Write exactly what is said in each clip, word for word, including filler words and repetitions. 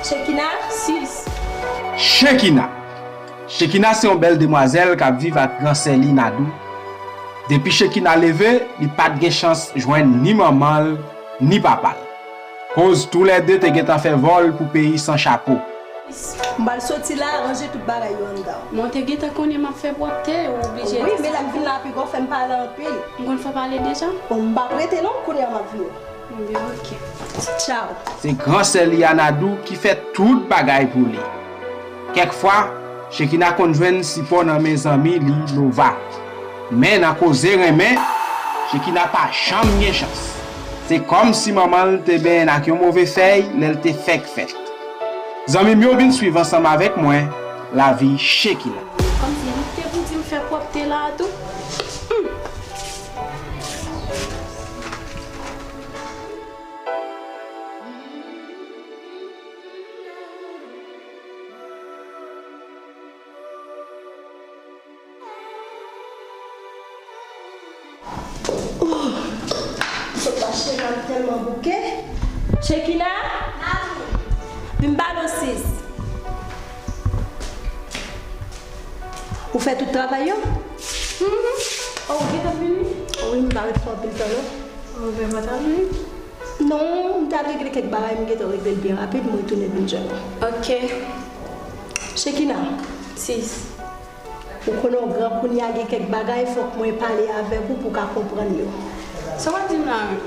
Shekina? Sis. Shekina. Shekina se yon bèl demwazèl k ap viv ak gran sè li Nadou. Depi Shekina leve, li pa t gen chans jwenn ni manman l, ni papa l. Koz toulède te gentan fè vòl pou peyi san chapo. M pral soti la, ranje tout bagay yo anndan. Mwen te gentan konnen m ap fè pwòpte, ou oblije di sa. Wi, men lè m vin la, piga w fè m pale anpil. M konn fè w pale deja? Bon, m p ap rete non, kounye a m ap vini. Ebyen, oke. Tchaw. Se gran sè li a Nadou ki fè tout bagay pou li. Kèk fwa, Shekina konn jwenn sipò nan men zanmi li Lova. Men nan koze renmen, Shekina pa janm gen chans. Se kòmsi manman l te benyen ak yon move fèy lè l te fèk fèt. Zanmi m yo, vin swiv ansanm avèk mwen lavi Shekina. Kòmsi li te pou di m fè pwòpte la a tou. Hmm. Sot mache la, m tèlman bouke. Shekina? Vin ba nou sis. Ou fè tout travay yo? Mhm. Oh, ou gentan fini? Wi, m pa ret fè anpil tan non. Ou fè pa travay? Non, m t al regle kèk bagay, m gentan regle l byen rapid, m retounen vin jwenn ou. Oke. Shekina. Sis. Ou konnen w gran kounye a, gen kèk bagay fòk mwen pale avèk ou pou w ka konprann yo. Sa w ap di m la menm?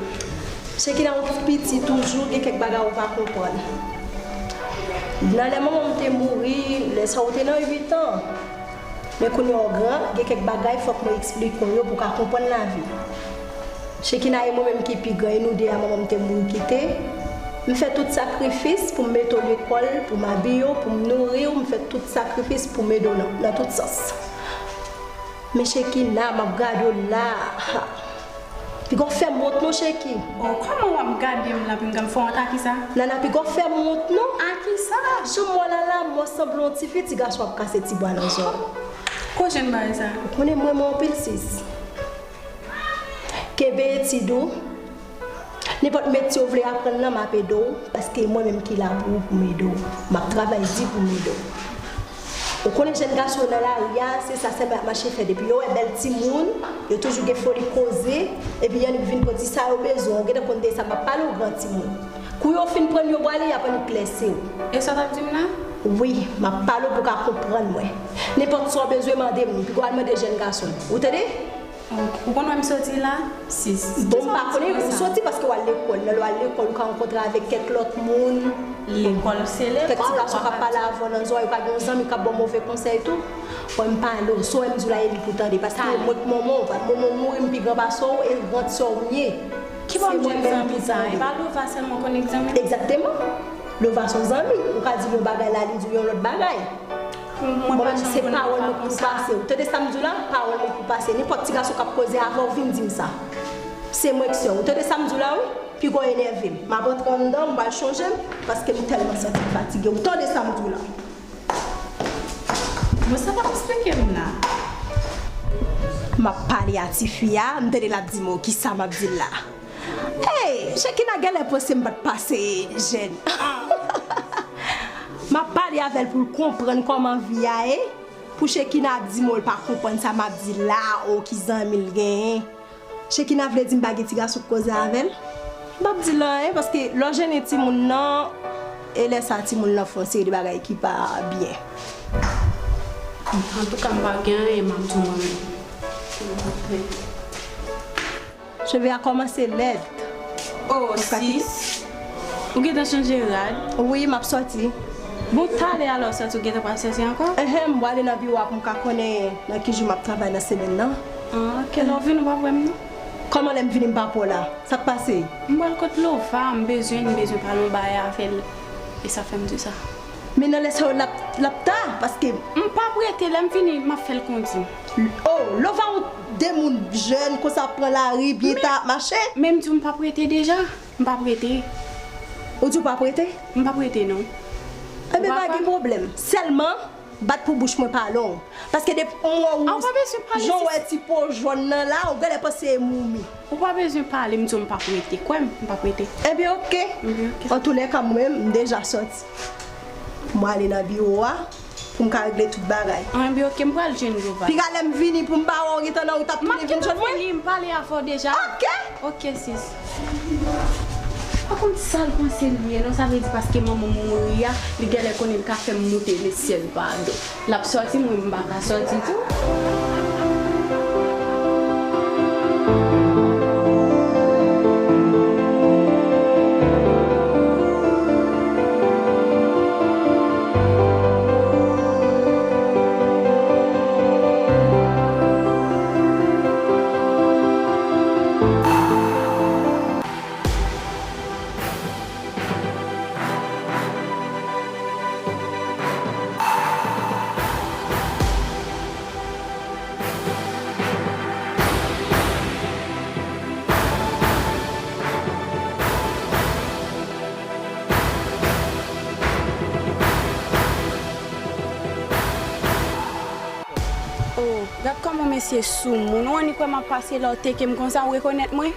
Shekina, ou piti toujou, gen kèk bagay ou pa konprann. Nan lè manman m te mouri, lè sa ou te nan uit an. Men kounye a w gran, gen kèk bagay fòk mwen eksplike w yo pou w ka konprann lavi. Shekina, e mwen menm ki pi gran, e nou de a manman m te mouri kite. M fè tout sakrifis pou m mete w lekòl, pou m abiye w, pou m nouri w, m fè tout sakrifis pou m ede w nan, nan tout sans. Men Shekina, m ap gade w la. Piga w fè m wont non, Sheki. Oh, kòman w ap gade m la, pou m gade m fè w wont a kisa? Nana, piga w fè m wont non. A kisa? Jan m wè w la la, m wè w sanble yon ti fi, ti gason ap kase ti bwa nan zòn. Ko jwenn bagay sa? Ou konnen m renmen w anpil, sis. Kenbe etid ou. Nenpòt metye w vle aprann nan, m ap ede w, paske e mwen menm ki la pou ou, pou m ede w. M ap travay di pou m ede w. Ou konnen jèn gason yo nan lari a, se sa sèlman y ap mache fè. Depi yo wè bèl timoun, yo toujou gen foli koze, epi y annik vin pran ti sa yo bezwen. Ou gentan konn de sa m ap pale w, gran timoun. Kou yo fin pran yo prale, y ap annik lèse w. E sa w t ap di m la? Wi, m ap pale w pou w ka konprann mwen. Nenpòt sa w bezwen, mande m li, piga w al mande jèn gason. Ou tande? Ou konn wè m soti la? Sis. Bon, m pa konnen, ou soti paske w al lekòl. Lè w al lekòl, ou ka rankontre avèk kèk lòt moun. Lekòl se lekòl. Kèk ti gason k ap pale avè w nan zòrèy, ou ka gen yon zanmi k ap ba w move konsèy tou. Bon, m pale w, sa w wè m di w la, e li pou tande. Paske mwen k manman w, manman w mouri, m pi gran pase w, e gran sè w m ye. Ki bò m jwenn zanmi sa? E pa Lova sèlman konn egzanmen? Egzakteman. Lova se yon zanmi. Ou ka di l yon bagay la, li di w yon lòt bagay. Mwen menm, se pawòl mwen pou pase. Ou tande sa m di w la? Pawòl mwen pou pase. Nenpòt ti gason k ap koze avè w, vin di m sa. Se mwen k sè w. Ou tande sa m di w la, wi? Piga w enève m. M ap antre anndan, m pral chonje m, paske m tèlman santi m fatige. Ou tande sa m di w la? Bon, sa w ap eksplike m la? M ap pale a tifi a, m tande l ap di m, oh, kisa m ap di l la? Hey, Shekina genlè panse m pa t pase jèn. M ap pale avè l pou l konprann kòman vi a ye. Pou Shekina ap di m, oh, l pa konprann sa m ap di la, oh, ki zanmi l genyen. Shekina vle di m pa gen ti gason k koze avè l? M p ap di l anyen, paske lè w jennen timoun nan, e lè sa timoun nan fè yon seri de bagay ki pa byen. Antouka, m pa gen anyen m ap di w mwen menm. Cheve a kòmanse lèd. Oh, sis. Ou gentan chanje rad? Wi, m ap sòti. Bon, talè alò, sòti ou gentan pral sèche ankò? Enhen, m prale nan biwo a pou m ka konnen nan ki jou m ap travay nan semèn nan. Ah, kèlè w vini, ou p ap wè m non. Kòman lè m vini m p ap wè w la? Sa k pase? M pral kot Lova, m bezwen, m bezwen pale yon bagay avè l. E sa fè m di w sa. Men nan lè sa yo l ap, l ap ta, paske m p ap rete, lè m vini, m ap fè l kondi. Oh, Lova yon de moun jèn, konsa ap pran lari, byen ta ap mache. Men m di w m p ap rete deja. M p ap rete. Ou di w p ap rete? M p ap rete, non. Enben, pa gen pwoblèm. Sèlman, bat pou bouch mwen pa long. Paske depi m wè ou, jan w wè ti po jòn nan la, ou genlè panse e moumi. Ou pa bezwen pale, m di w m p ap rete. Kwè m, m p ap rete. Enben, oke. Antoulèka, mwen menm, m deja sòti. Pou m ale nan biwo a, pou m ka regle tout bagay. Anben, oke, m pral jwenn Jovany. Piga lè m vini pou m pa wè w gentan nan wout ap tounen vin jwenn mwen. M ap vini, m pale avè w deja. Oke. Oke, sis. Pa konn sa l panse l ye, non, sa vle di paske manman m mouri a, li genlè konnen l ka fè m moute lesyèl pa do. L ap sòti, mwen m pa ka sòti tou. Oh, gad kòman mesye soumoun. Ou annik wè m ap pase lè w teke m konsa, ou rekonèt mwen?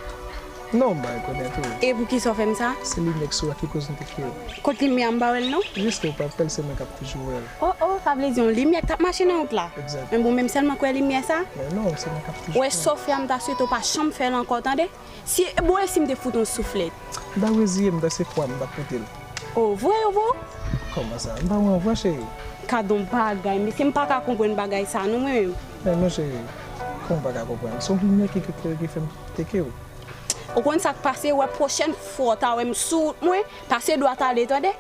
Non, m pa rekonèt ou. E poukisa w fè m sa? Se limyè k sou a ki koz m teke w. Kot limyè a? M pa wè l non. Jis ke w pa pè l, se mwen k ap toujou wè l. Oh, oh, sa vle di yon limyè k t ap mache nan wout la? Egzak. Men bon, men m sèlman k wè limyè sa? Men non, se mwen k ap toujou wè l. Wè sa w fè a, m ta swete w pa janm fè l ankò, tande? Si, bon, e si m te fout yon souflèt? M ta reziye m, m ta se fwa m, m t ap pote l. Oh, vre, vre? Kòman sa? M pa wè w vre, cheri. Gadon bagay, mesye, m pa ka konprann bagay sa non, mwen menm. Men non, cheri, kòman w pa ka konprann? Se yon limyè ki, ki, ki fè m teke w. Ou konn sa k pase, wè pwochèn fwa w ta wè m sou wout mwen, pase dwat ale, tande?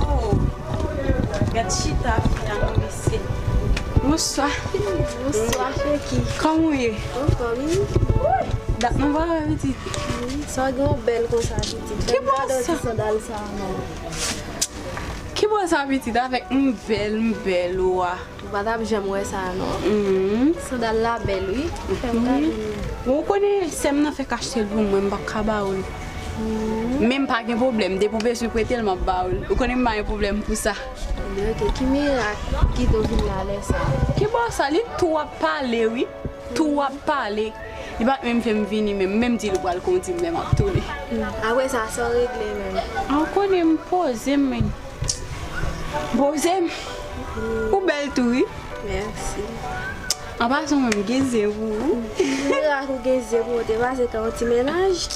Oh, gad chita fi a non mesye. Bonswa. Bonswa, Cheki. Kòman w ye? Anfòm, wi. Dat nou pa wè pitit. Wi, sa w gen w bèl konsa, pitit. Ki bò sa? Gade ti sandal sa, non. Ki bò sa, pitit? Avèk m bèl, m bèl, wa. Ou pa t ap janm wè sa non. Mhm. Sandal la bèl wi. Fè m gade. Bon, ou konnen sè m nan fèk achte l pou mwen, m p ap ka ba ou l. Mhm. Men m pa gen pwoblèm, depi w bezwen prete l, m ap ba ou l. Ou konnen m pa gen pwoblèm pou sa. Ebyen, oke, ki mirak ki kite w vin la lè sa? Ki bò sa, li tou ap pale wi. Tou ap pale. Li pa t menm fè m vini menm, menm di l pral kondi m lè m ap tounen. Hmm. Apre sa, sa w regle menm? A, ou konnen m poze m, men. Poze m. Hmm. Ou bèl tou, wi. Mèsi. An pasan, mwen, m gen zen pou ou. Mirak ou gen zen pou ou te pase kay yon ti mennaj.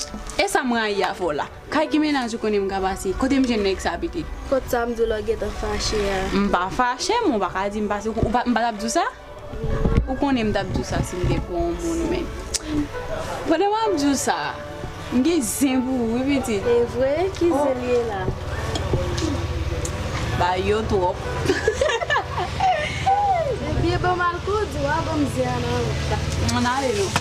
E sa m rayi avè w la? Kay ki mennaj ou konnen m ka pase? Kote m jwenn nèg sa, pitit? Kot sa m di w lè w gentan fache a? M pa fache, men w pa ka di m pase, ou pa, m pa t ap di w sa? Ou konnen m t ap di w sa si m te pran yon moun, men pandan m ap di w sa, m gen zen pou ou, wi, pitit. E vre? Ki zen li ye la? Bay yo twòp. Ebyen, ban m al kondi w a, ban m zen an nan wout la. Ann ale non.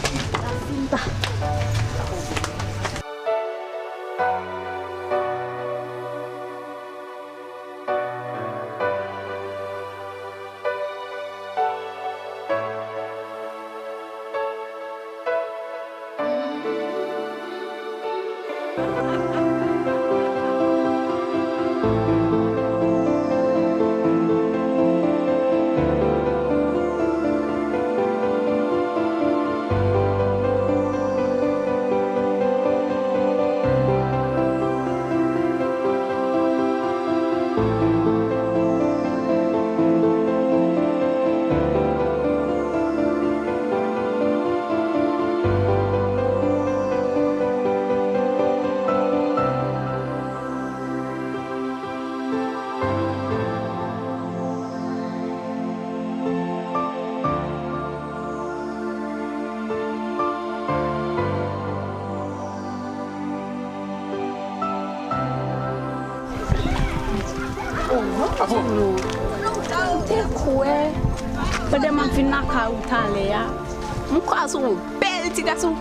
Pandan m ap vin lakay ou talè a, m kwaze yon bèl ti gason.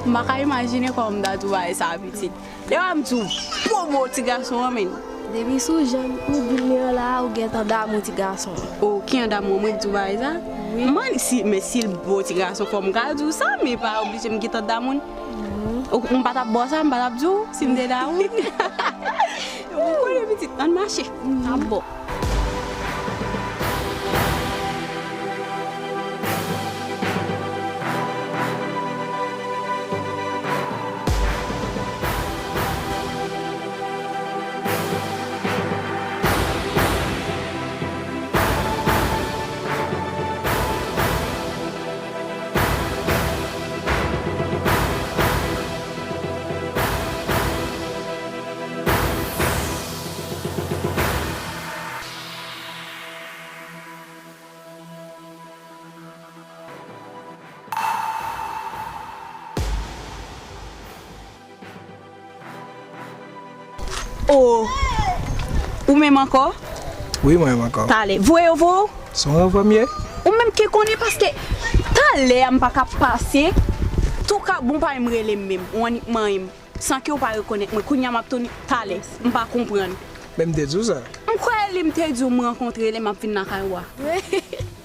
M pa ka imajine kòman m ta di w bagay sa a, pitit. Lè w ap di w gwo bo ti gason an, men. Depi sou jan ou di m nan la, ou gentan damou ti gason an. O, ki an damou, mwen di w bagay sa? Wi. Mwen, si, men si l bo ti gason, fò m ka di w sa, men pa oblije m gentan damou l. Ou, m pa t ap ba w sa, m pa t ap di w si m te damou l. Ou konnen pitit, ann mache. N ap ba w. O, ou menm ankò? Wi, mwen menm ankò. Talè. Voye yo voye w? Se yon ranvwa m ye. Ou menm ki konnen, paske talè a m pa ka pase. Touka, bon, pa menm rele m menm. Ou annik manyen m. San ke w pa rekonèt mwen. Kounye a m ap tounen talè. M pa konprann. Men m te di w sa. M kwè li m te di w m rankontre li, m ap vin lakay ou a.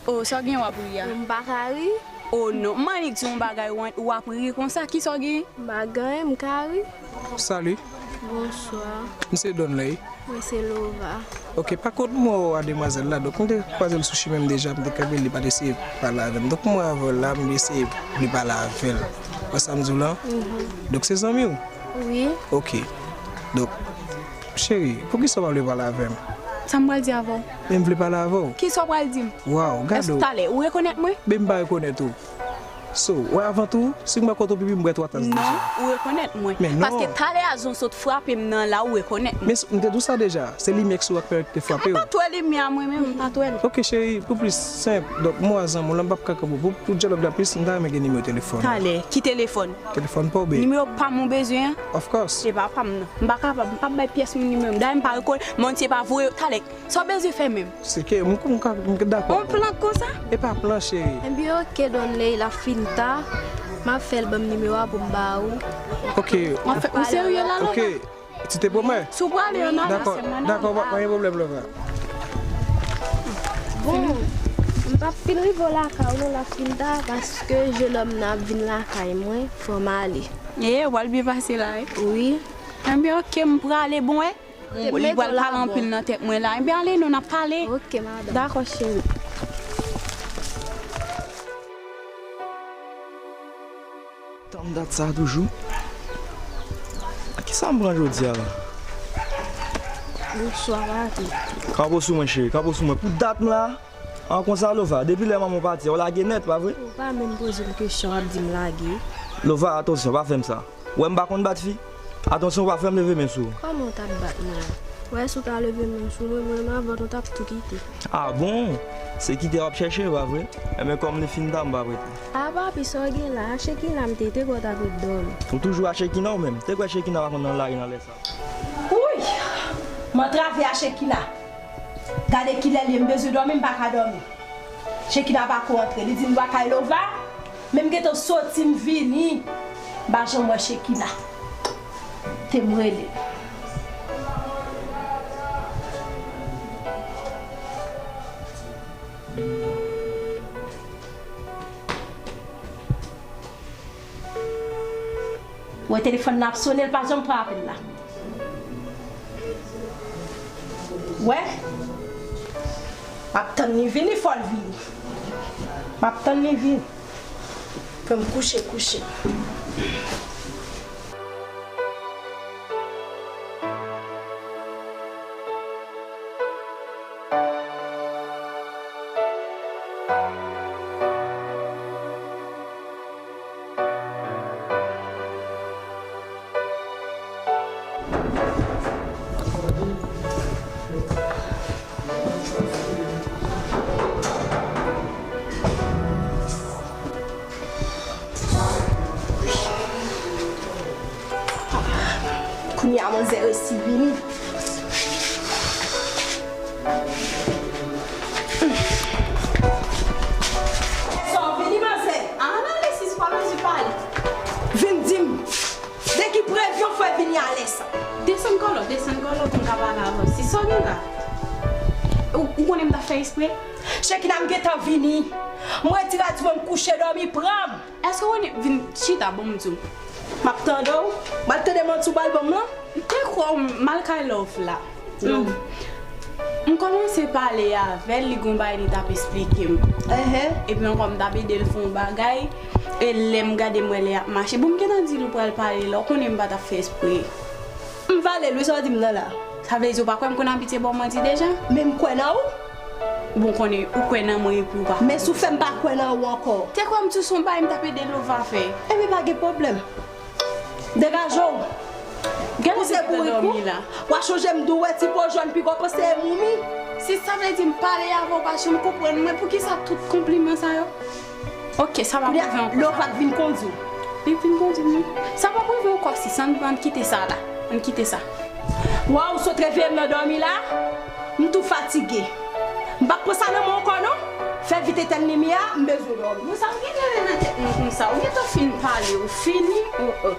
O, sa w gen w ap ri a? M pa ka ri. O non, m annik di w yon bagay, w, w ap ri konsa, kisa w gen? M pa gen anyen, m ka ri. Salut. Bonswa. M se Donley. Mwen se Lova. Ok, pa kont m wè w a demwazèl la, donk m te kwaze l sou chimen m deja, m te kanpe, li pa t eseye pale avè m. Donk m wè avè w la, m eseye li pale avè l. Wè sa m di w lan? Mhm. Donk se zanmi w? Wi. Ok. Donk, cheri, poukisa w pa vle pale avè m? Sa m pral di avè w? Men m vle pale avè w. Kisa w pral di m? Waw, gade w. Èske talè, ou rekonèt mwen? Men m pa rekonèt ou. So, wè, avan tou, si m wè kote w pipi, m bwè twa tas deja. Non, ou rekonèt mwen. Men non. Paske talè a jan w sot frape m nan la, ou rekonèt mwen. Men s-, m te di w sa deja, se limyè k sou ak pèmèt te frape w. M pa t wè limyè a mwen menm, m pa t wè l. Ok, cheri, pou plis senp, donk, m wè zanmi w lan, m p ap ka kanpe w. Pou, pou dyalòg la plis, m ta renmen gen nimewo telefòn ou. Talè, ki telefòn? Telefòn pa w, babe. Nimewo pa m ou bezwen an? Of course. Se pa pa m nan. M pa kapab, m p ap bay pyès moun nimewo m. Dayè m pa rekonèt, Bondye pa voye, talè. Sa w bezwen fè menm? Se ke m, m ka, m ka dakò. On plan konsa? E pa plan, cheri. Ebyen, ok, Donley, l ap fin ta. M ap fè l ban m nimewo a pou m ba ou. Ok. Ou serye la, Lova? Ok. Ti te pwomè? Si w prale, yo nan dakò, lakay mwen, dakò, pa, pa gen pwoblèm, Lova. Bon, m p ap fin rive lakay ou non, l ap fin ta, paske jenòm nan ap vin lakay mwen, fò m ale. E, w pral byen pase la, wi. Wi. Ebyen, ok, m prale, bon, wè. Li pral pale anpil nan tèt mwen la. Ebyen, ale non, n ap pale. Ok, madanm. Dakò, cheri. Tann dat sa toujou. Kisa m pran jodi a la? Bonswa, Patrick. Kanpe sou mwen, cheri. Kanpe sou mwen. Pou dat m la, an konsa, Lova, depi lè manman w pati, w lage nèt, pa vre? Ou pa menm poze m kesyon, w ap di m lage. Lova, atansyon, pa fè m sa. Wè m pa konn bat fi. Atansyon, pa fè m leve men sou ou. Kòman w t ap bat mwen? Wè, si w ta leve men sou mwen, mwen menm avè w, nou t ap tou kite. A bon? Se kite w ap chèche, pa vre? Enben, kòm li fin ta, m p ap rete. A papi, sa w gen la? A Chekina m te, te kwè w t ap ret dòmi. Ou toujou a Chekina ou menm? Te kwè Chekina pa konn nan lari nan lè sa. Wouy! M antrave a Chekina. Gade kilè l ye, m bezwen dòmi, m pa ka dòmi. Chekina pako antre, li di m l pral kay Lova, men m gentan soti, m vini, m pa janm wè Chekina. Te m rele. Wè telefòn nan ap sonnen, l pa janm pran apèl la. Wè, m ap tann li vini, fò l vini. M ap tann li vini. Fè m kouche, kouche. T ap fè espre? Shekina, m gentan vini. M retire a di mwen m kouche dòmi, pran m. Èske w vin chita, bon, m di w. M ap tande w. M al tande manti w pral ban m lan. Te kwè w m al kay Love la. Love. M kòmanse pale avè l, li gon bagay li t ap esplike m. Ehe. Epi ankò m t ap ede l fè yon bagay. E lè m gade m wè lè y ap mache. Bon, m gentan di l ou pral pale la, ou konnen m pa t ap fè espre. M vale l wi, sa w di m nan la. Sa vle di ou pa kwè m konn abitye ba w manti deja? Men m kwè nan ou. Bon, konnen ou kwè nan mwen epi ou pa. Men si w fè m pa kwè nan ou ankò. Te kwè m di w se yon bagay m t ap ede Lova fè. Ebyen pa gen pwoblèm. Degaje w. Gade se pou dòmi la. W a chonje m di w wè ti po jòn pi gwo pase e moumi. Si sa vle di m pale avè w pa janm konprann mwen, poukisa tout konpliman sa yo? Ok, sa pa pwouve ankò. Lè w pa t vin kondi w. Li vin kondi m wi. Sa pa pwouve ankò si sa, ann, ann kite sa la. Ann kite sa. Waw, ou sot reveye m nan dòmi la. M tou fatige. M p ap pran sa nan men w ankò non. Fè vit etenn limyè a, m bezwen dòmi. Bon, sa w gen lè nan tèt mwen konsa? Ou gentan fin pale, ou fini? Oh, oh.